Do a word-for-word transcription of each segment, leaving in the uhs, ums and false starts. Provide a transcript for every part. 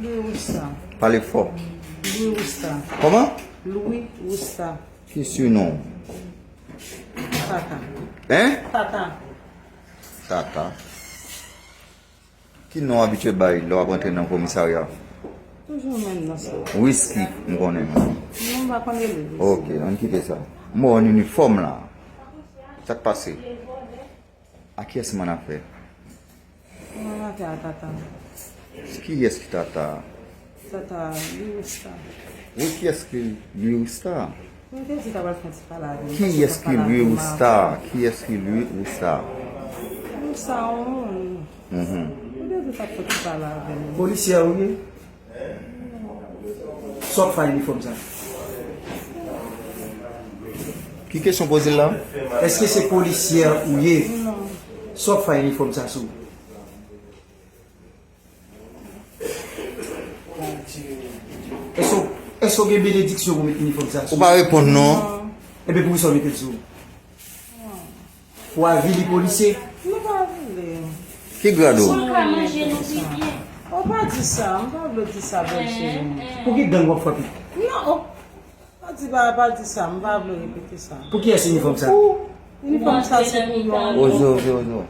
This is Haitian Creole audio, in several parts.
Louis Rousta. Pale fò. Louis Rousta. Kòman? Louis Rousta. Ki sinon? Tata. Hein? Tata. Tata. Ki non abitye bay lè w ap antre nan komisarya? Toujou menm nan sa. Whisky, m konnen. Non, m pa konnen li. Ok, ann kite sa. M wè w nan inifòm la. Sa k pase? A kiyès m annafè? Mwen antre a tata. Kiyès ki tata? Tata Louis Rousta. Wi, kiyès ki Louis Rousta? Mwen te di ta pral fè ti pale avè m. Kiyès ki Louis Rousta? Kiyès ki Louis Rousta? Louis Rousta, yon moun. Mhm. Mwen te di ta fè ti pale avè m. Polisye a ou ye? Sa w ap fè a inifòm sa? Ki kesyon poze la? Èske se polisye a ou ye? Non. Sa w ap fè a inifòm sa sou? Èske w- èske w gen benediksyon pou met inifòm sa Ou sou? Pa reponn non. Ebyen poukisa w mete l sou? Pou avili polisye? Nou pa vle. Ki grad ou? Mwen ka manje nou pi byen. Ou pa di sa, m pa vle di sa bèl cheri. Pou ki gang w ap frape? Non, ou pa di pa, pa di sa, m pa vle repete sa. Pou kiyès inifòm sa? Pou inifòm sa se pou yon. Ozo, ozo, ozo.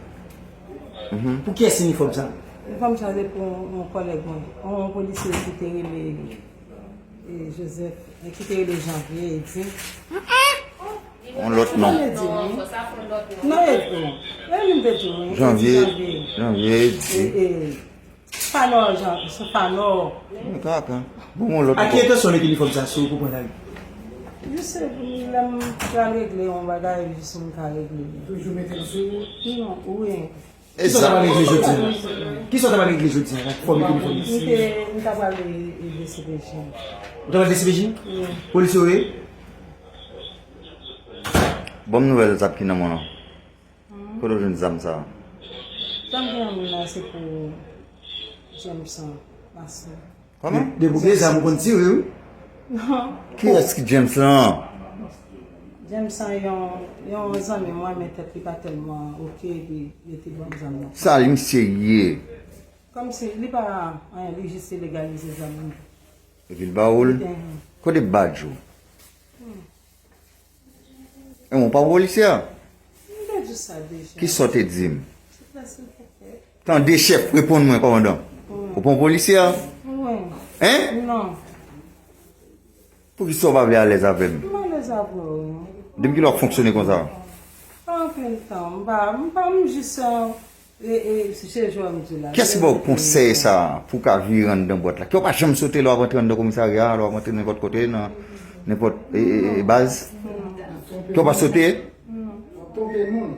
Pou kiyès inifòm sa? Inifòm sa se pou yon kòlèg mwen, yon polisye ki te rele e, Joseph, e, ki te rele Janvier, e di. Yon lòt non. Mwen di wi. Non, e di. E li m te di wi. Janvier, Janvier. Janvier di. E, e, Fanò, Jan, se Fanò. Mwen kaka. Bon, yon lòt A ki ankò. entansyon w mete inifòm sa sou pou pran lari? Jis lè m pral regle yon bagay, jis m ka regle. Toujou mete l sou. Non, wi. Kisa w ta pral regle jodi a? Kisa w ta pral regle jodi a? Fò w mete inifòm. M te, m ta pral e, e D C P J. Ou ta pral D C P J? Wi. Polisye w ye? Ban m nouvèl zam ki nan men w lan. Kote w jwenn zam sa a? Zam ki nan men m lan se pou Jameson Mason. Kòman? De pou gen zam ou konn tire wi. Non. Kiyès ki James lan? Jameson yon, yon zanmi mwen, men tèt li pa tèlman oke, epi li te ban m zam nan. Sa li misye ye? Kòmsi li pa anyen, li jis te legalize zam li. Epi l ba ou l? Mhm. Kote badj ou? E mwen pa polisye a? M te di sa deja. Kisa w te di m? Silvouplè, silvouplè. Tande chèf, reponn mwen kòmandan. Ou pa yon polisye a? Wi. Hein? Non. Poukisa w pa vle alèz avè m? M alèz avè w. Depi kilè w ap fonksyone konsa? Pa anpil tan. M pa, m pa, m jis, e, e, se jwè m di la. Kiyès ki ba w konsèy sa a pou w ka vire anndan bwat la? Kè w pa janm sote lè w ap antre anndan komisarya, lè w ap antre nenpòt kote, nan nenpòt e, e, e, baz? Kè w pa sote? Twonpe moun.